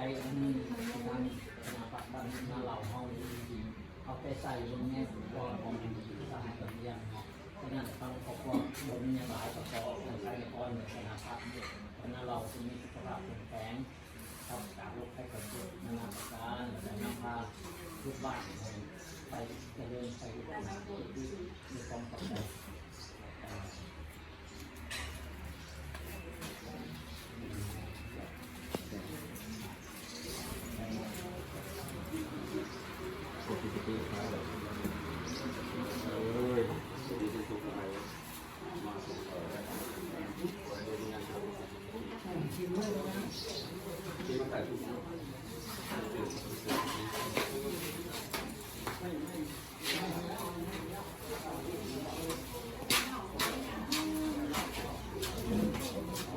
ອັນນີ້ທາງຄະນະພັກບ້ານນາເຫຼົ່າເຮົານີ້ ເອົາໃຈໃສ່ເບິ່ງແນ່ ບໍ່ ບໍ່ມີສະຫາຍກະບຽງເນາະ. ສະນັ້ນ ທາງຄອບຄົວບໍ່ມີຫຍັງຫຼາຍ ກໍຂໍອາໄສພອນໃຫ້ຄະນະພັກນາເຫຼົ່າ ຈົ່ງມີສຸຂະພາບເຂັ້ມແຂງ ປາສຈາກໂລກໄພໄຂ້ເຈັບນານາປະການ ແລະ ນຳພາລູກບ້ານໃຫ້ໄປຈະເລີນ ໄປຢູ່ຄວາມປອດໄພ.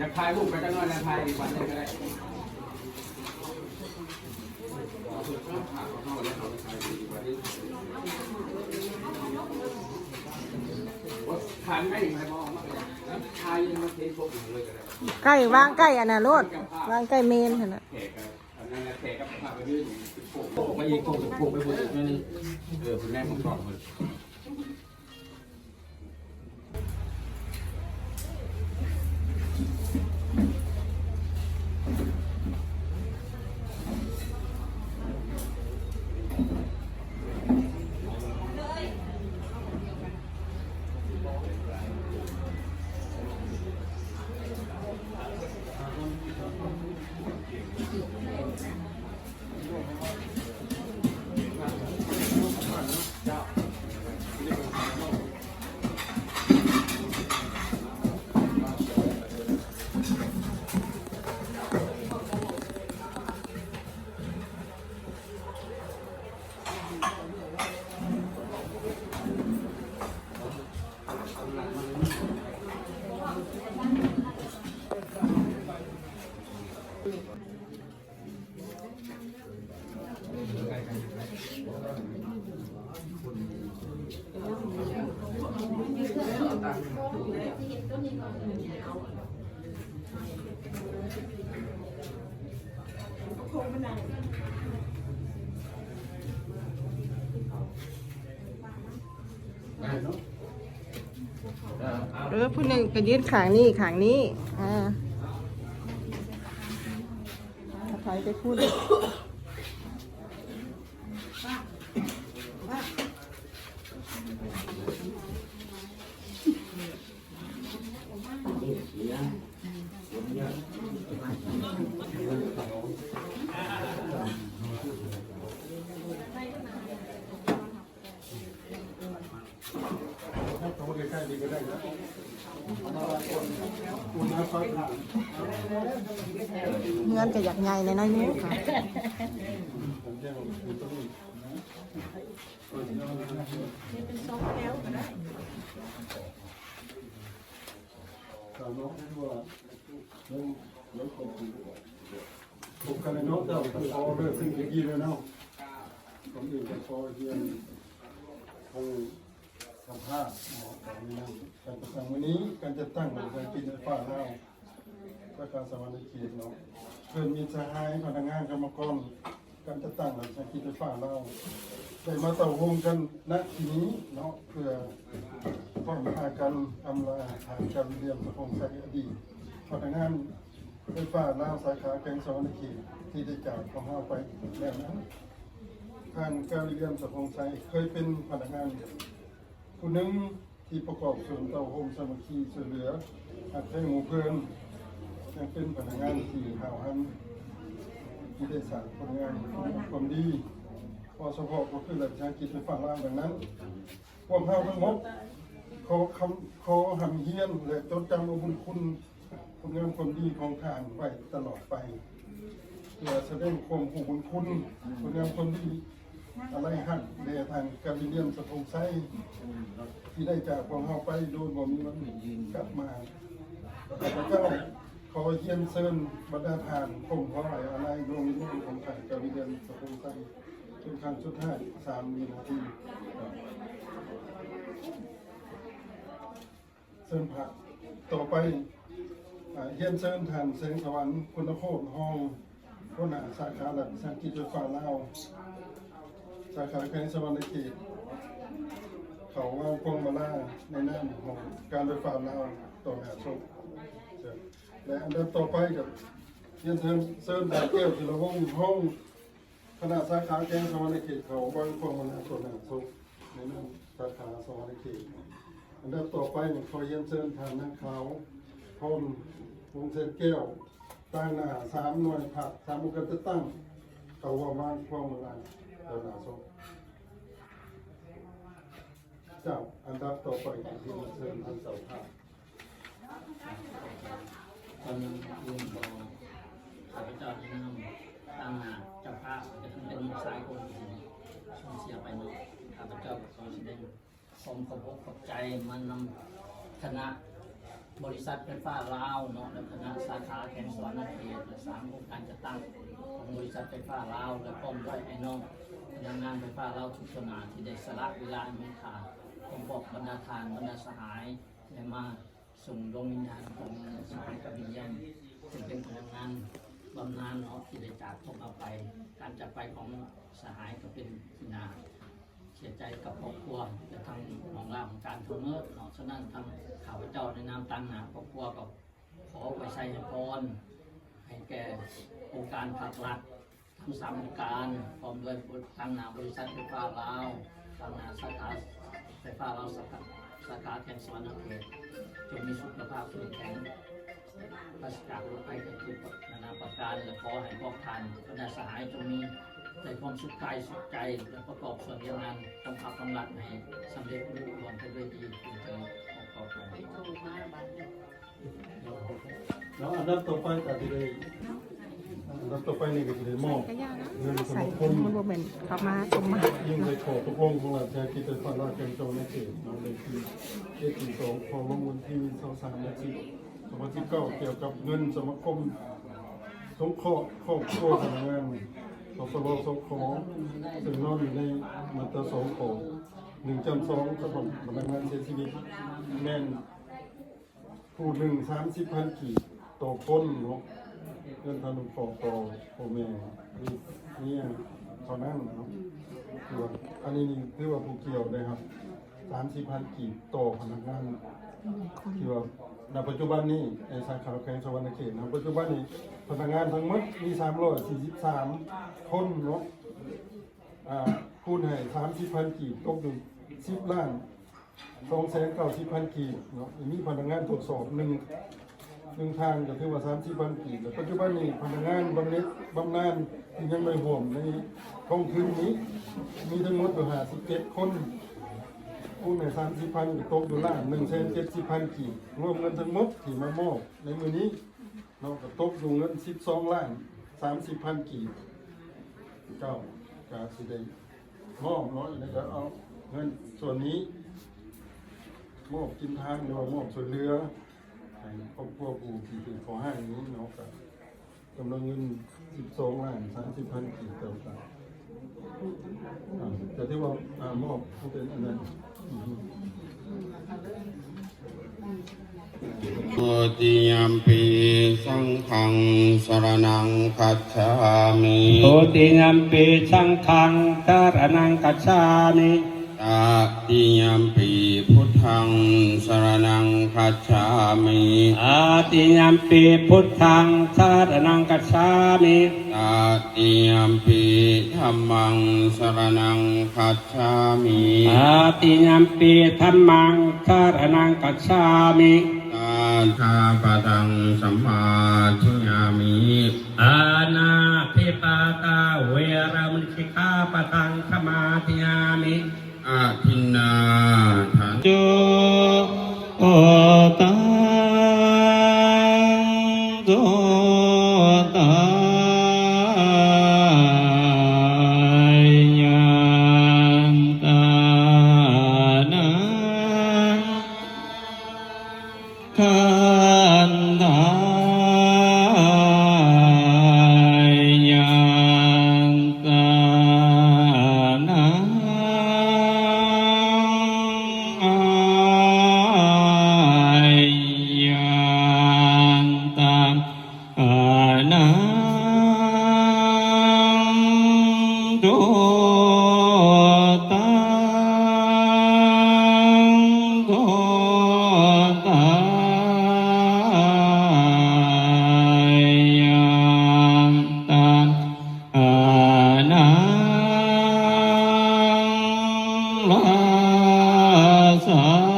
ຢາກຖ່າຍຮູບໄປຈັກໜ້ອຍນະ ຖ່າຍອີກວັນໜຶ່ງກະໄດ້. ໃກ້ ວາງໃກ້ອັນນັ້ນໂລດ ວາງໃກ້ເມນຫັ້ນນະ. ອັນນັ້ນແຫຼະ ແຂກກັບພະໄປເລີຍ ໂປະໄປອີກ ໂປະ ໂປະໄປພຸ້ນອີກໜ້ອຍໜຶ່ງ ເອີ ເພິ່ນແນມາກ້ອງເພິ່ນ. ເອີ ຜູ້ໜຶ່ງກະຢືນຂ້າງນີ້ ຂ້າງນີ້ ອາ ຖອຍໄປພຸ້ນ. ເຮືອນກະຢາກໃຫຍ່ແດ່ໜ້ອຍໜຶ່ງ. ເປັນສອງແຖວກະໄດ້. ເຈົ້າເນາະ ຄືວ່າ ເລື່ອງ ເລື່ອງຄວາມຈິງ ພົບກັນເນາະ ເຈົ້າ ຂໍເລີກເຊິ່ງຕະກີ້ແລ້ວເນາະ. ກ່ອນອື່ນກະຂໍຮຽນ ຂໍສຳພາດເນາະ ການຈັດຕັ້ງມື້ນີ້ ການຈັດຕັ້ງຂອງສາຍກິດໄຟຟ້າລາວ ສາຂາສະຫວັນນະເຂດເນາະ ເພື່ອນມິດສະຫາຍ ພະນັກງານ ກຳມະກອນ ການຈັດຕັ້ງຂອງສາຍກິດໄຟຟ້າລາວ ໄດ້ມາເຕົ້າໂຮມກັນນະທີ່ນີ້ເນາະ ເພື່ອພ້ອມພາກັນອຳລາທ່ານ ກາວິລຽມ ສະພົງໄຊ ອະດີດພະນັກງານໄຟຟ້າລາວ ສາຂາແຂວງສະຫວັນນະເຂດ ທີ່ໄດ້ຈາກພວກເຮົາໄປແລ້ວນັ້ນ. ທ່ານ ກາວິລຽມ ສະພົງໄຊ ເຄີຍເປັນພະນັກງານຜູ້ໜຶ່ງ ທີ່ປະກອບສູນເຕົ້າໂຮມສາມັກຄີຊ່ວຍເຫຼືອ ຮັກແພງໝູ່ເພື່ອນ ຍັງເປັນພະນັກງານທີ່ຫ້າວຫັນ ທີ່ໄດ້ສ້າງຜົນງານ ຄວາມດີ ເພາະສະເພາະກໍຄືລັດວິສາຫະກິດໄຟຟ້າລາວ. ດັ່ງນັ້ນ ພວກເຮົາທັງໝົດ ຂໍຄຳ ຂໍຮ່ຳຮຽນ ແລະ ຈົດຈຳເອົາບຸນຄຸນ ຜົນງານຄວາມດີຂອງທ່ານໄວ້ຕະຫຼອດໄປ ເພື່ອສະແດງຄວາມຮູ້ບຸນຄຸນ ຜົນງານຄວາມດີ ອາໄລຮັກແດ່ທ່ານ ກາວິລຽມ ສະພົງໄຊ ທີ່ໄດ້ຈາກພວກເຮົາໄປໂດຍບໍ່ມີວັນກັບມາ. ຂ້າພະເຈົ້າຂໍຮຽນເຊີນບັນດາທ່ານ ກົ້ມຖວາຍອາໄລດວງວິນຍານຂອງທ່ານ ກາວິລຽມ ສະພົງໄຊ ເປັນຄັ້ງສຸດທ້າຍ ສາມວິນາທີ. ເຊີນພະ ຕໍ່ໄປ ອາ ຮຽນເຊີນທ່ານ ແສງສະຫວັນ ຄຸນນະໂຄດ ຮອງ ຫົວໜ້າສາຂາລັດວິສາຫະກິດໄຟຟ້າລາວ ສາຂາແຂວງສະຫວັນນະເຂດ ເຂົ້າວາງພວງມາລາໃນນາມຂອງການໄຟຟ້າລາວຕໍ່ໜ້າສົບ. ແລະ ອັນດັບຕໍ່ໄປກໍຮຽນເຊີນ ເຊີນທ່ານ ແກ້ວ ທີລະວົງ ຮອງຄະນະສາຂາແຂວງສະຫວັນນະເຂດ ເຂົ້າວາງພວງມາລາຕໍ່ໜ້າສົບໃນນາມສາຂາສະຫວັນນະເຂດ. ອັນດັບຕໍ່ໄປ ຂໍຮຽນເຊີນທ່ານນາງຂາວ ພອນ ວົງແສນແກ້ວ ຕາງໜ້າສາມໜ່ວຍພັກ ສາມອົງການຈັດຕັ້ງ ເຂົ້າຮ່ວມວາງພວງມາລາຕໍ່ໜ້າສົບ. ເຈົ້າ, ອັນດັບຕໍ່ໄປ ຂໍຮຽນເຊີນທ່ານເຈົ້າພາບ. ກ່ອນອື່ນກໍ ຂ້າພະເຈົ້າໃນນາມຕາງໜ້າເຈົ້າພາບ ແລະ ທັງເປັນນ້ອງຊາຍຄົນທີ່ສູນເສຍໄປເນາະ, ຂ້າພະເຈົ້າກໍຂໍສະແດງຄວາມຂອບອົກຂອບໃຈມານຳຄະນະບໍລິສັດໄຟຟ້າລາວເນາະ ແລະ ຄະນະສາຂາແຂວງສະຫວັນນະເຂດ ແລະ ສາມອົງການຈັດຕັ້ງຂອງບໍລິສັດໄຟຟ້າລາວ ແລະ ພ້ອມດ້ວຍອ້າຍນ້ອງພະນັກງານໄຟຟ້າລາວທຸກສ່ວນໜ້າ ທີ່ໄດ້ສະຫຼະເວລາອັນມີຄ່າ ພ້ອມພວກບັນດາທ່ານ ບັນດາສະຫາຍ ໄດ້ມາ ສົ່ງດວງວິນຍານຂອງສະຫາຍກະບິນຢານ ເຊິ່ງເປັນພະນັກງານບຳນານເນາະ ທີ່ໄດ້ຈາກພວກເຮົາໄປ. ການຈາກໄປຂອງສະຫາຍກໍເປັນທີ່ໜ້າເສຍໃຈກັບຄອບຄົວ ແລະ ທັງຫ້ອງລາຫ້ອງການທັງໝົດເນາະ. ສະນັ້ນ ທາງຂ້າພະເຈົ້າໃນນາມຕາງໜ້າຄອບຄົວ ກໍຂໍອວຍໄຊໃຫ້ພອນ ໃຫ້ແກ່ອົງການພາກລັດ ທັງສາມອົງການ ພ້ອມດ້ວຍຕາງໜ້າບໍລິສັດໄຟຟ້າລາວ, ຕາງໜ້າສາຂາໄຟຟ້າລາວ ສາຂາ ສາຂາແຂວງສະຫວັນນະເຂດ ຈົ່ງມີສຸຂະພາບເຂັ້ມແຂງ, ປາສະຈາກໂລກໄພໄຂ້ເຈັບນານາປະການ ແລະ ຂໍໃຫ້ພວກທ່ານບັນດາສະຫາຍ ຈົ່ງມີແຕ່ຄວາມສຸກກາຍສຸກໃຈ ແລະ ປະກອບສ່ວນວຽກງານຂອງພັກຂອງລັດ ໃຫ້ສຳເລັດລຸລ່ວງໄປດ້ວຍດີ ເປັນເທີ້ນ. ຂໍຂອບໃຈ. ແລ້ວອັນດັບຕໍ່ໄປກໍຊິໄດ້ ອັນດັບຕໍ່ໄປນີ້ກໍຊິໄດ້ມອບເງິນສະມາຄົມ ມັນບໍ່ແມ່ນເຂົ້າມາຊົມມາ ອີງໃສ່ຂໍ້ຕົກລົງຂອງລັດວິສາຫະກິດໄຟຟ້າລາວແຂວງສະຫວັນນະເຂດເນາະ ເລກທີເຈັດສອງ ຂອງລົງວັນທີຊາວສາມ ເດືອນສິບ ສອງພັນສິບເກົ້າ ກ່ຽວກັບເງິນສະມາຄົມສົງເຄາະຄອບຄົວພະນັກງານ ສສລ ສຂ ເຊິ່ງນອນຢູ່ໃນມາດຕາສອງ ຂໍ້ ໜຶ່ງຈຳສອງ ສຳລັບພະນັກງານເສຍຊີວິດ ແມ່ນ ຜູ້ໜຶ່ງສາມສິບພັນກີບຕໍ່ຄົນເນາະ, ເງິນອະນຸເຄາະຕໍ່ພໍ່ແມ່ ລູກເມຍເທົ່ານັ້ນເນາະ. ຄືວ່າອັນນີ້ນີ້ຖືວ່າຜູ້ກ່ຽວໄດ້ຮັບສາມສິບພັນກີບຕໍ່ພະນັກງານ ຄືວ່ານະປັດຈຸບັນນີ້ໃນສາຂາແຂວງສະຫວັນນະເຂດນະ ປັດຈຸບັນນີ້ພະນັກງານທັງໝົດມີສາມຮ້ອຍສີ່ສິບສາມຄົນເນາະ. ອາ ຄູນໃຫ້ສາມສິບພັນກີບ ຕົກຢູ່ສິບລ້ານ ສອງແສນເກົ້າສິບພັນກີບເນາະ, ມີພະນັກງານທົດສອບໜຶ່ງ ໜຶ່ງທ່ານກໍຖືວ່າສາມສິບພັນກີບ. ແລະ ປັດຈຸບັນນີ້ພະນັກງານບຳເນັດບຳນານທີ່ຍັງໄດ້ຮ່ວມໃນກອງທຶນນີ້ ມີທັງໝົດຢູ່ຫ້າສິບເຈັດຄົນ, ຄູນໃຫ້ສາມສິບພັນກໍຕົກຢູ່ລ້ານໜຶ່ງແສນເຈັດສິບພັນກີບ, ລວມເງິນທັງໝົດທີ່ມາມອບໃນມື້ນີ້ເນາະ ກໍຕົກຢູ່ເງິນສິບສອງລ້ານສາມສິບພັນກີບ. ເຈົ້າກໍຊິໄດ້ ມອບເນາະ ແລ້ວກໍເອົາເງິນສ່ວນນີ້ມອບກິນທານ ຫຼືວ່າມອບຊ່ວຍເຫຼືອໃຫ້ຄອບຄົວຜູ້ທີ່ຖືກເຄາະຮ້າຍນີ້ເນາະ ກໍຈຳນວນເງິນສິບສອງລ້ານສາມສິບພັນກີບເຈົ້າ. ກໍ ອາ ກໍຖືວ່າ ອາ ມອບເປັນອັນນັ້ນ. Dutiyampi saṅghaṃ saraṇaṃ gacchāmi. Dutiyampi saṅghaṃ saraṇaṃ gacchāmi. Tatiyampi buddhaṃ saraṇaṃ gacchāmi. Tatiyampi buddhaṃ saraṇaṃ gacchāmi. Tatiyampi dhammaṃ saraṇaṃ gac chāmi. Tatiyampi dhammaṃ saraṇaṃ gacchāmi. Sikkhāpadaṃ samādiyāmi. Pāṇātipātā veramaṇī sikkhāpadaṃ samādiyāmi. Adinnādānā. Suttaṃ suttaṃ ໂຕ ຕັງ ໂຕ ຕາ ຍະ ຕະ ອາ ນັງ ລາ ສາ